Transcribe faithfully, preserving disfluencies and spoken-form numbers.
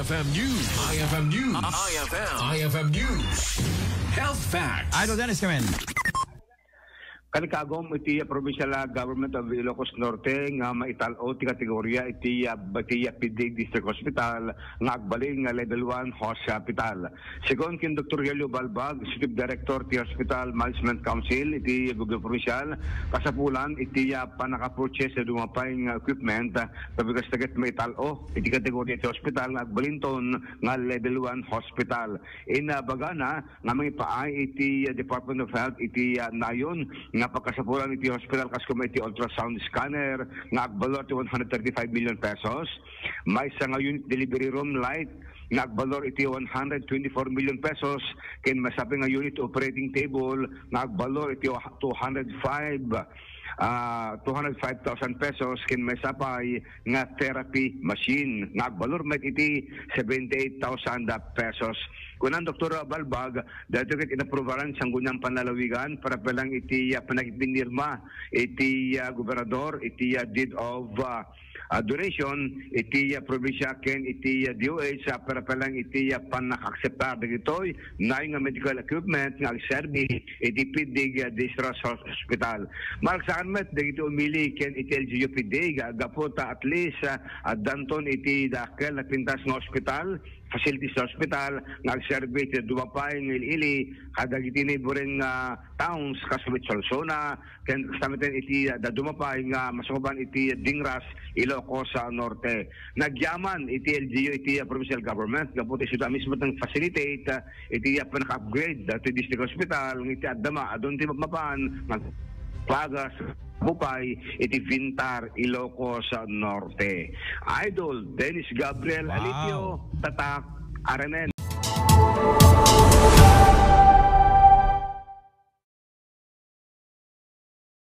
F M News. I F M News. I F M. I F M News. Health Facts. Idol Dennis, come in. Kanikagom iti Provincial Government of Ilocos Norte nga maital-o ti kategoria iti, ah, iti, ah, Piddig District Hospital nga agbalin nga Level one Hospital. Segun ken Doktor Helio Balbag, Executive Director ti Hospital Management Council iti Gobyerno Provincial, kasapulan iti, ah, pannaka-purchase ti dumapay nga equipment, ah, tapno kasta ket maital-o iti kategoria ti hospital nga agbalinton nga Level one Hospital. Inabagana nga mangipaay iti, ah, Department of Health iti, ah, nayon nga pagkasapulan iti hospital kas koma iti ultrasound scanner nga agbalor ti one hundred thirty-five million pesos, maysa nga unit delivery room light nga agbalor iti one hundred twenty-four million pesos, ken maysa pay nga unit operating table nga agbalor iti two hundred five, ah, two hundred five thousand pesos, ken maysa pay nga therapy machine nga agbalor met iti seventy-eight thousand pesos. Kunan Doktor Balbag, daytoy ket inaprubaran ti Sangguniang Panlalawigan para pa lang iti, ah, panagpinirma iti, ah, gobernador iti, ah, deed of, ah, ah, donation iti, ah, probinsya ken iti, ah, D O H, ah, para pa lang iti, ah, pannakaakseptar dagitoy nayon nga medical equipment nga agserbi iti Piddig, ah, District Hospital. Maragsakan met dagiti umili ken iti L G U Piddig, ah, gapu ta at least, ah, addanton iti dakkel a pintas nga hospital, facilities nga hospital nga agserbi iti dumapay nga ili-ili kadagiti neighboring, ah, towns, kas iti Solsona, ken kasta met iti, ah, dadduma pay nga masukuban iti Dingras, Ilocos, ah, Norte. Nagyaman iti L G U iti, ah, provincial government gapu ta isuda mismo ti nag-facilitate, ah, iti, ah, pannaka-upgrade dati district hospital nga iti addama adun ti mapan nga pagas bupay iti Vintar, Ilocos, ah, Norte. Idol Dennis Gabriel Wow. Alipio, Tatak, R M N.